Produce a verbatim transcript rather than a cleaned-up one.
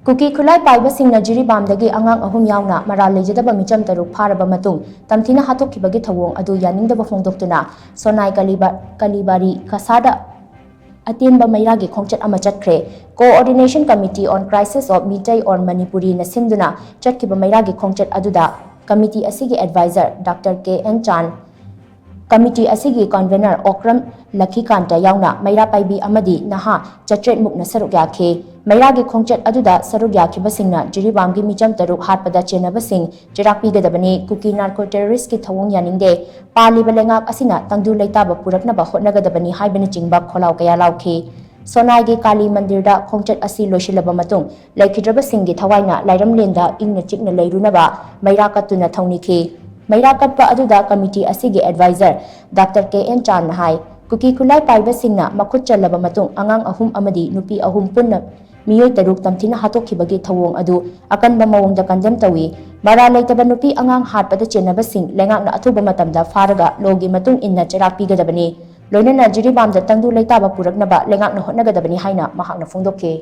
ꯀꯨꯀꯤ ꯈꯨꯠꯂꯥꯏ ꯄꯥꯏꯕꯁꯤꯡꯅ ꯖꯤꯔꯤꯕꯥꯝꯗꯒꯤ ꯑꯉꯥꯡ ꯑꯍꯨꯝ ꯌꯥꯎꯅ ꯃꯔꯥꯜ ꯂꯩꯖꯗꯕ ꯃꯤꯆꯝ ꯇꯔꯨꯛ ꯐꯥꯔꯕ ꯃꯇꯨꯡ ꯇꯝꯊꯤꯅ ꯍꯥꯠꯇꯣꯛꯈꯤꯕꯒꯤ ꯊꯧꯑꯣꯡ ꯑꯗꯨ ꯌꯥꯅꯤꯡꯗꯕ ꯐꯣꯡꯗꯣꯛꯇꯨꯅ ꯁꯣꯅꯥꯏ ꯀꯂꯤꯕ-, ꯀꯂꯤꯕꯥꯔꯤ ꯀꯁꯥꯗ ꯑꯇꯦꯟꯕ ꯃꯩꯔꯥꯒꯤ ꯈꯣꯡꯆꯠ ꯑꯃ ꯆꯠꯈ꯭ꯔꯦ꯫ Coordination Committee on Crisis of Meitei or Manipuri ꯅ ꯁꯤꯟꯗꯨꯅ ꯆꯠꯈꯤꯕ ꯃꯩꯔꯥꯒꯤ ꯈꯣꯡꯆꯠ ꯑꯗꯨꯗ ꯀꯃꯤꯇꯤ ꯑꯁꯤꯒꯤ advisor Doctor K N ꯆꯥꯟ, ꯀꯃꯤꯇꯤ ꯑꯁꯤꯒꯤ convener ꯑꯣꯀ꯭ꯔꯝ ꯂꯈꯤꯀꯥꯟꯇ ꯌꯥꯎꯅ ꯃꯩꯔꯥ ꯄꯥꯏꯕꯤ ꯑꯃꯗꯤ ꯅꯍꯥ ꯆꯥꯇ꯭ꯔꯦꯠ ꯃꯨꯛꯅ ꯁꯔꯨꯛ ꯌꯥꯈꯤ꯫ ꯃꯩꯔꯥꯒꯤ ꯈꯣꯡꯆꯠ ꯑꯗꯨꯗ ꯁꯔꯨꯛ ꯌꯥꯈꯤꯕꯁꯤꯡꯅ ꯖꯤꯔꯤꯕꯥꯝꯒꯤ ꯃꯤꯆꯝ ꯇꯔꯨꯛ ꯍꯥꯠꯄꯗ ꯆꯦꯟꯅꯕꯁꯤꯡ ꯆꯩꯔꯥꯛ ꯄꯤꯒꯗꯕꯅꯤ, ꯀꯨꯀꯤ narco terrorist ꯀꯤ ꯊꯧꯑꯣꯡ ꯌꯥꯅꯤꯡꯗꯦ, ꯄꯥꯜꯂꯤꯕ ꯂꯩꯉꯥꯛ ꯑꯁꯤꯅ ꯇꯪꯗꯨ ꯂꯩꯇꯥꯕ ꯄꯨꯔꯛꯅꯕ ꯍꯣꯠꯅꯒꯗꯕꯅꯤ ꯍꯥꯏꯕꯅꯆꯤꯡꯕ ꯈꯣꯜꯂꯥꯎ ꯀꯌꯥ ꯂꯥꯎꯈꯤ꯫ ꯁꯣꯅꯥꯏꯒꯤ ꯀꯥꯂꯤ ꯃꯟꯗꯤꯔꯗ ꯈꯣꯡꯆꯠ ꯑꯁꯤ ꯂꯣꯏꯁꯤꯜꯂꯕ ꯃꯇꯨꯡ ꯂꯩꯈꯤꯗ꯭ꯔꯕꯁꯤꯡꯒꯤ ꯊꯋꯥꯏꯅ ꯂꯥꯏꯔꯝꯂꯦꯟꯗ ꯏꯪꯅ ꯆꯤꯛꯅ ꯂꯩꯔꯨꯅꯕ ꯃꯩꯔꯥ ꯀꯠꯇꯨꯅ ꯊꯧꯅꯤꯈꯤ꯫ ꯃꯩꯔꯥ ꯀꯠꯄ ꯑꯗꯨꯗ ꯀꯃꯤꯇꯤ ꯑꯁꯤꯒꯤ advisor Doctor K N ꯆꯥꯟꯅ ꯍꯥꯏ, ꯀꯨꯀꯤ ꯈꯨꯠꯂꯥꯏ ꯄꯥꯏꯕꯁꯤꯡꯅ ꯃꯈꯨꯠ ꯆꯜꯂꯕ ꯃꯇꯨꯡ ꯑꯉꯥꯡ ꯑꯍꯨꯝ ꯑꯃꯗꯤ ꯅꯨꯄꯤ ꯑꯍꯨꯝ ꯄꯨꯟꯅ ꯃꯤꯑꯣꯏ ꯇꯔꯨꯛ ꯇꯝꯊꯤꯅ ꯍꯥꯠꯇꯣꯛꯈꯤꯕꯒꯤ ꯊꯧꯑꯣꯡ ꯑꯗꯨ ꯑꯀꯟꯕ ꯃꯑꯣꯡꯗ condemn ꯇꯧꯏ꯫ ꯃꯔꯥꯜ ꯂꯩꯇꯕ ꯅꯨꯄꯤ ꯑꯉꯥꯡ ꯍꯥꯠꯄꯗ ꯆꯦꯟꯅꯕꯁꯤꯡ ꯂꯩꯉꯥꯛꯅ ꯑꯊꯨꯕ ꯃꯇꯝꯗ ꯐꯥꯔꯒ law ꯒꯤ ꯃꯇꯨꯡ ꯏꯟꯅ ꯆꯩꯔꯥꯛ ꯄꯤꯒꯗꯕꯅꯤ꯫ ꯂꯣꯏꯅꯅ ꯖꯤꯔꯤꯕꯥꯝꯗ ꯇꯪꯗꯨ ꯂꯩꯇꯥꯕ ꯄꯨꯔꯛꯅꯕ ꯂꯩꯉꯥꯛꯅ ꯍꯣꯠꯅꯒꯗꯕꯅꯤ ꯍꯥꯏꯅ ꯃꯍꯥꯛꯅ ꯐꯣꯡꯗꯣꯛꯈꯤ꯫